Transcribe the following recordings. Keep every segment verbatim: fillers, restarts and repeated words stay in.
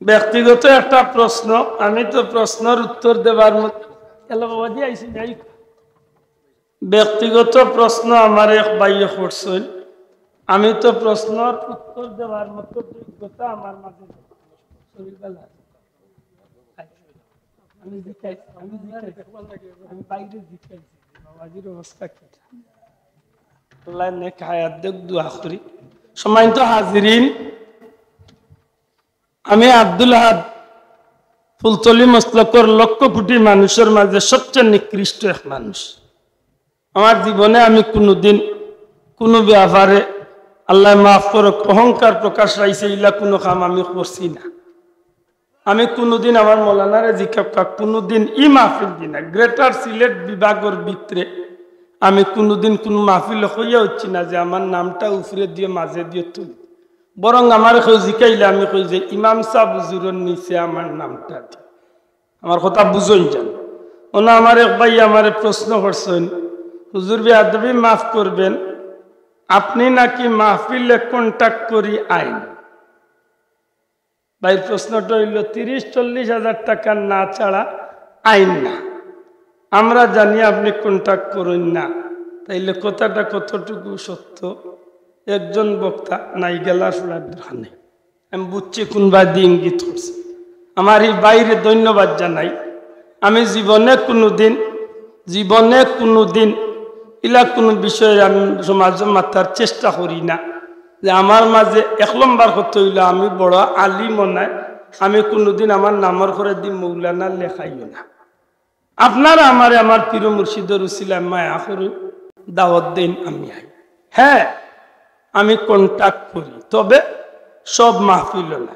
ব্যক্তিগত একটা প্রশ্ন, আমি তো প্রশ্নর উত্তর দেবার মতো, এলা বাবাজি আইছি নাই। ব্যক্তিগত প্রশ্ন আমার এক ভাইয়ে করছইন, আমি তো প্রশ্নর উত্তর দেবার মতো যোগ্যতা আমার মাঝে নাই। শরীর ভালা আছে? আমি জিকাই, আমি জিকাই, আমি বাইরে জিকাইছি, বাবাজির অবস্থা কি? আল্লাহ নেক হায়াত দেউক, দোয়া করি। সম্মানিত হাজিরিন, আমি আব্দুল আহাদ ফুলতলি মসলকর লক্ষ কোটি মানুষর মাঝে সবচেয়ে নিকৃষ্ট এক মানুষ। আমার জীবনে আমি কুনুদিন কুনু ব্যাপারে, আল্লায় মাফ করউক, অহংকার প্রকাশ পাইছে, ইলা কুনু কাম আমি করছি না। আমি কুনুদিন আমার মৌলানারে জিকাউক্কা, কুনুদিন ই মাহফিলদি না, গ্রেটার সিলেট বিভাগর ভিতরে আমি কুনুদিন কুনু মাহফিলো কইয়া অইছি না যে আমার নামটা উপরেদিও মাঝেদিও তুলি। বরং আমারে কেউ জিকাইলে আমি কই যে ইমাম সাব হুজুরর নিচে আমার নামটা দি। আমার কথা বুঝইন যান। অনো আমার এক ভাইয়ে আমারে প্রশ্ন করছইন, "হুজুর বেয়াদবি মাফ করবেন, আপনি নাকি মাহফিলে কন্ট্রাক্ট করি আইন?" ভাইর প্রশ্নটা অইলো, তিরিশ চল্লিশ হাজার টাকা না ছাড়া আইন না। আমরা জানি আপনি কন্ট্রাক্ট করইন না, তাইলে কথাটা কতটুকু সত্য? একজন বক্তা নাই, গেলা শোনার দরকার নাই। আমি বুঝছি কুনবাদি ইঙ্গিত করছে। আমার ই ভাইরে ধন্যবাদ জানাই। আমি জীবনে কুনুদিন, জীবনে কুনুদিন ইলা কুনু বিষয়ে আমি সমাজো মাতার চেষ্টা করি না। যে আমার মাঝে এক নম্বর কথা অইলো আমি বড় আলিমও নায়, আমি কুনুদিন আমার নামর করেদি মৌলানা লেখাইও না। আপনারা আমারে আমার পীর মুর্শিদর উসিলায় মায়া করইন, দাওয়াত দেইন, আমি আই। হ্যাঁ, আমি কন্ট্রাক্ট করি, তবে সব মাহফিলো না।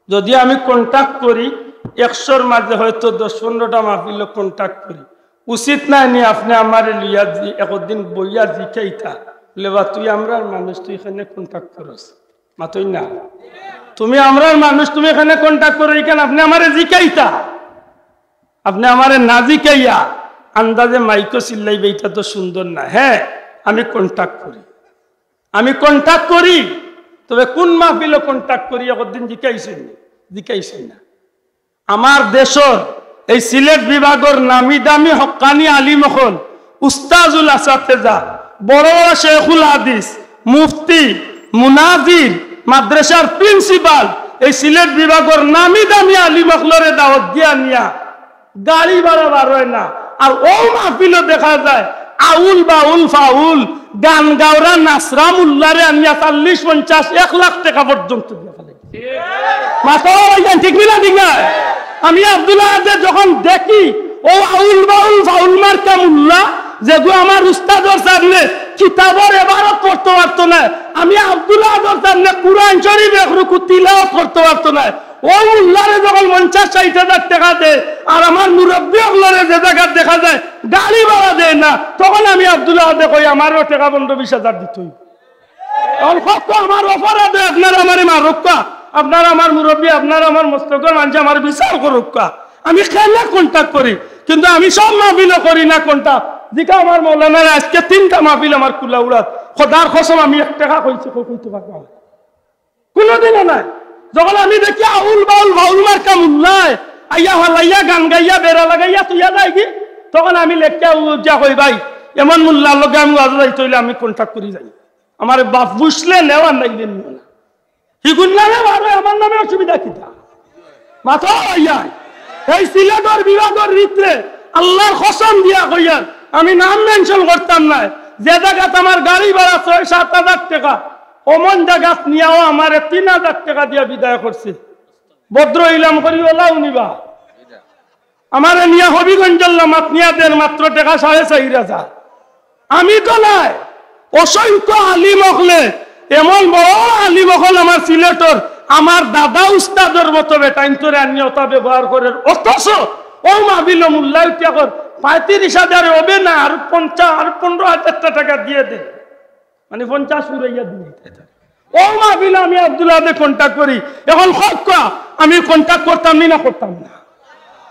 যদি আমি কন্ট্রাক্ট করি, একশোর মাঝে হয়তো দশ পনেরোটা মাহফিলো কন্ট্রাক্ট করি। উচিত নায় নি আপনে আমারে লইয়া জি-, একদিন বইয়া জিকাইতা, বলে, "বা, তুই আমরার মানুষ, তুই কেনে কন্ট্রাক্ট করস?" মাতইন না। "তুমি আমরার মানুষ, তুমি কেনে কন্ট্রাক্ট করো, ইখান আপনে আমারে জিকাইতা।" আপনে আমারে না জিকাইয়া আন্দাজে মাইকো চিল্লাইবা, ইটা তো সুন্দর না। হ্যাঁ, আমি কন্ট্রাক্ট করি, আমি কন্ট্রাক্ট করি, তবে কুন মাহফিলো কন্ট্রাক্ট করি, একদিন জিকাইছইন নি? জিকাইছইন না। আমার দেশর এই সিলেট বিভাগর নামি দামি হক্কানি আলিম অকল, উস্তাজুল আসাতেজা, বড় বড় শেখুল হাদিস, মুফতি, মুনাজির, মাদ্রাসার প্রিন্সিপাল, এই সিলেট বিভাগর নামি দামি আলিম অকলরে দাওয়াত দিয়া নিয়া গাড়ি ভাড়া বার অয় না। আর অউ মাহফিলো দেখা যায় আউল বাউল ফাউল গান গাওরা নাসরা মুল্লারে আনিয়া চল্লিশ পঞ্চাশ এক লাখ টেকা পর্যন্ত দিয়া ফেলে। মাতইন না, ঠিক নি না? ঠিক না? আমি আব্দুল আহাদে যখন দেখি, অউ আউল বাউল ফাউল মার্কা মুল্লা, যেগু আমার উস্তাদর সামনে কিতাবর এবারত পড়তো পারতো নায়, আমি আব্দুল আহাদর সামনে কুরআন শরীফ এক রুকু তিলাওয়াত করতো পারতো নায়। অউ মুল্লারে যখন পঞ্চাশ ষাইট হাজার টেকা দেয়, আর আমার মুরব্বি অকলরে যে জাগাত দেখা যায় গাড়ি ভাড়া দেয় না, তখন আমি আব্দুল আহাদে কই, "আমারেও টেকা পনরো বিশ হাজার দিতে অইবো।" অখন কউক্কা আমার অপরাধ অয়, আপনারা আমারে মারউক্কা, আপনারা আমার মুরব্বি, আপনারা আমার মসলকর মানষে আমারে বিচার করউক্কা। আমি কেনে কন্ট্রাক্ট করি, কিন্তু আমি সব মাহফিলো করি না কন্ট্রাক্ট। জিকাও আমার মৌলানারে, আইজকে তিনটা মাহফিল আমার কুলাউড়াত, খোদার কসম আমি এক টেকা কইছি, কই-, কইতো পারবা না। কুনুদিনও নায়। যখন আমি দেখি আউল বাউল ফাউল মার্কা মুল্লায় আইয়া ফালাইয়া গান গাইয়া বেড়া লাগাইয়া থইয়া যায়গি, তখন আমি লেখিয়া উঠিয়া কই, "ভাই, এমন মুল্লার লগে আমি ওয়াজো যাইতে অইলে আমি কন্ট্রাক্ট করি যাই।" আমারে বাপ বুঝলে নেও আর নাইলে নিও না। হিগুর নামে বারো, আমার নামে অসুবিধা কিতা? মাতইন না। এই সিলেটর বিভাগর ভিতরে আল্লার কসম দিয়া কইয়ার, আমি নাম মেনশন করতাম নায়, যে জাগাত আমার গাড়ি ভাড়া ছয় সাত হাজার টেকা, অমন জাগাত নিয়াও আমারে তিন হাজার টেকা দিয়া বিদায় করছে। ভদ্র অইলাম করি অলাও নিবা। আমারে নিয়া হবিগঞ্জর লামাত নিয়া দের মাত্র টেকা সাড়ে চাইর হাজার। আমি তো নায়, অসংখ্য আলিম অকলে, এমন বড় আলিম অকল আমার সিলেটর, আমার দাদা উস্তাদর মতো বেটাইন্তরে আনিয়া অতা ব্যবহার করের, অথচ অউ মাহফিলো মুল্লায় উঠিয়া কর, "পঁয়ত্রিশ হাজারে অইবো না, আর পঞ্চাশ, আর পনরো হাজার টেকা দিয়া দেন।" মানে পঞ্চাশ উড়াইয়া দিন। অউ মাহফিলো আমি আব্দুল আহাদে কন্ট্রাক্ট করি। অখন কউক্কা, আমি কন্ট্রাক্ট করতাম নি না করতাম না?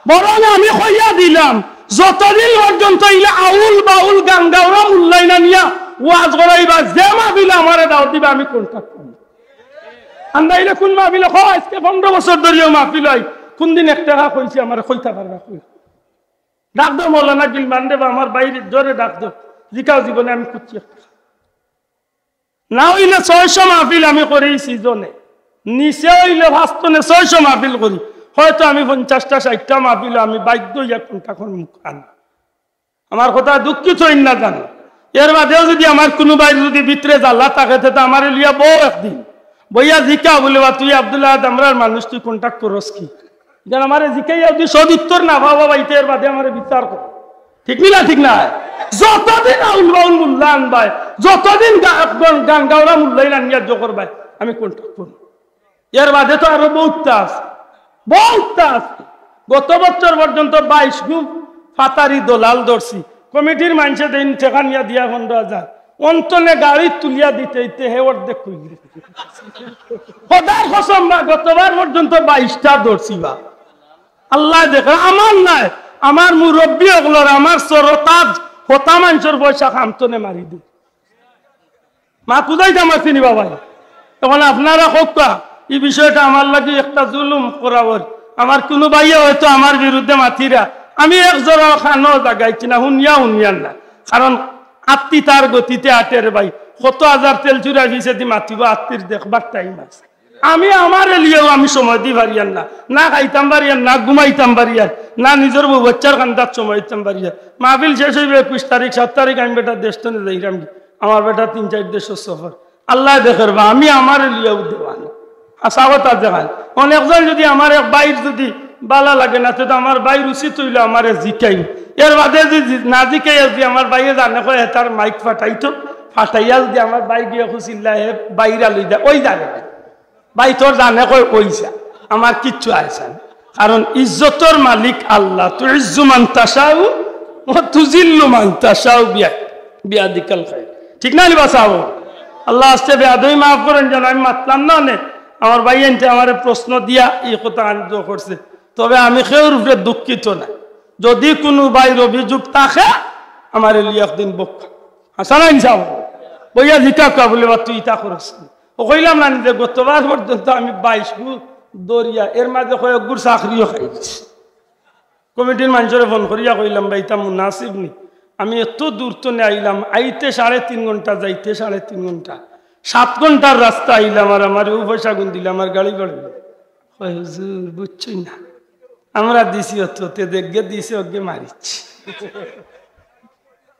বরং আমি কইয়া দিলাম, যতদিন পর্যন্ত ইলা আউল বাউল গান গাওরা মুল্লায় না নিয়া ওয়াজ করাইবা, যে মাহফিলো আমারে দাওয়াত দিবা, আমি কন্ট্রাক্ট করি। আন্দাইলে কোন মাহফিল? হ, আজকে পনেরো বছর ধরিও মাহফিল অয়। কোন দিন এক টেকা কইছি? আমারে কইতা পারবা? কই। ডাক দেও মৌলানা গিলমান রে বা আমার ভাইর জোরে ডাক দেও। জিকাও জীবনে আমি করছি এক টেকা। না অইলে ছয়শো মাহফিল আমি করি সিজনে। নিচে অইলে পাঁচতনে ছয়শো মাহফিল করি। হয়তো আমি পঞ্চাশটা ষাইটটা মাহফিল আমি বাধ্য অইয়া কোনটা কোন মুখ আনি। আমার কথা দুঃখিত অইন না জানো। এর বাদেও যদি আমার কুনু ভাইর যদি ভিতরে জ্বালা থাকে, তে আমারে লইয়া বও একদিন। বইয়া জিকা বুলে, "বা তুই আব্দুল্লাহ আহাদ আমরার মানুষ, তুই contact করস কি?" যেন আমারে জিকাইয়া যদি সদুত্তর না পাও বা, ইতে এর বাদে আমারে বিচার করো। ঠিক নি না? ঠিক না? যতদিন আউল বাউল মোল্লা আনবায়, যতদিন গা-, গান গাওরা মোল্লাইন আনিয়া জোকর ভাই, আমি contact করব। এর বাদে তো আরো বহুতটা আছে, বহুতটা আছে। গত বছর পর্যন্ত বাইশ গু ফাতারি দলাল ধরছি। কমিটির মানষে দেইন টেকা নিয়া দিয়া পনেরো হাজার। অন্তনে গাড়িত তুলিয়া দিতে দিতে হে অর্ধেক কইলে। খোদার কসম বা, গতবার পর্যন্ত বাইশটা ধরছি বা। আল্লায় দেখে, আমার নায়, আমার মুরব্বি অকলর, আমার সরতাজ, হতা মানষর পয়সা খামতনে মারি দে। মাত বুঝাইতাম পারছি নি বাবাই? এখন আপনারা কউক্কা, ই বিষয়টা আমার লাগি একটা জুলুম করা অর। আমার কুনু ভাইয়ে হয়তো আমার বিরুদ্ধে মাতিরা, আমি এক জোড়া কানো লাগাইছি না, হুনিয়া হুনিয়ার না। কারণ আত্তি তার গতিতে আটের ভাই, কত হাজার তেল চুরা পিছেদি মাতিব, আত্তির দেখবার টাইম আছে। আমি আমারে লিয়াও আমি সময় দি পারিয়ার না, না খাইতাম পারিয়ার, না ঘুমাইতাম পারিয়ার, না নিজর বউ বাচ্চার কান্দাত সময় দিতাম পারিয়ার। মাহফিল শেষ অইবো একুশ তারিখ, সাত তারিখ আমি বেটা দেশ তনে যাইরাম। আমার বেটা তিন চাইর দেশর সফর। আল্লায় দেখের বা, আমি আমারে লিয়াও দেওয়ান। হাছা কথা যেখান। অখন একজন যদি আমার এক ভাইর যদি বালা লাগে না, তে তো আমার ভাইর উচিত অইলো আমারে জিকাইন। এর বাদে যদি জি-, না জিকাইয়া যদি আমার ভাইয়ে জানে কয়, হে তার মাইক ফাটাইতো, ফাটাইয়া যদি আমার ভাই গিয়া খুশিল্লা, হে বাইরা লই যা, ওই যাবে। ভাই তোর জানে কয়, ওই যা, আমার কিচ্ছু আইছে না। কারণ ইজ্জতর মালিক আল্লাহ, তুইজ্জু মান তাশাউ ওয়া তুজিল্লু মান তাশাউ বিয়া-, বিয়াদিকাল খাইর। ঠিক না নি বা সাব? আল্লাহ আস্তে বেয়াদবি মাফ করইন, যেন আমি মাতলাম না অনে। আমার ভাইয়াইন্তে আমারে প্রশ্ন দিয়া ই কথা আনন্দ করছে। তবে আমি কেউর উপরে দুঃখিত না। যদি কুনু ভাইর অভিযোগ থাকে, আমারে লইয়া একদিন বউক্কা। হাছা নায় নি সাব? বইয়া জিকাউক্কা বুলে, "বা তুই ইতা করস নি?" ও কইলাম না নি যে গতবার পর্যন্ত আমি বাইশ গু ধরিয়া, এর মাঝে কয়েক গুর চাকরিও খাইছি। কমিটির মানষরে ফোন করিয়া কইলাম, "ভাই, ইতা মুনাসিব নি? আমি এত দূর তনে আইলাম, আইতে সাড়ে তিন ঘন্টা, যাইতে সাড়ে তিন ঘন্টা, সাত ঘন্টার রাস্তা আইলাম, আর আমারে অউ পয়সাগুন দিলে আমার গাড়ি ভাড়া।" কয়, "হুজুর, বুঝছইন না, আমরা দিছি অত, তে দেখগে দিছে, অগে মারিছি।"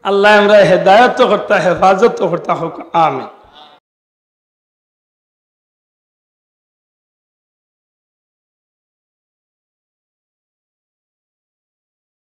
আল্লায় আমরারে হেদায়ত করতা, হেফাজত করতা হউক, আমিন।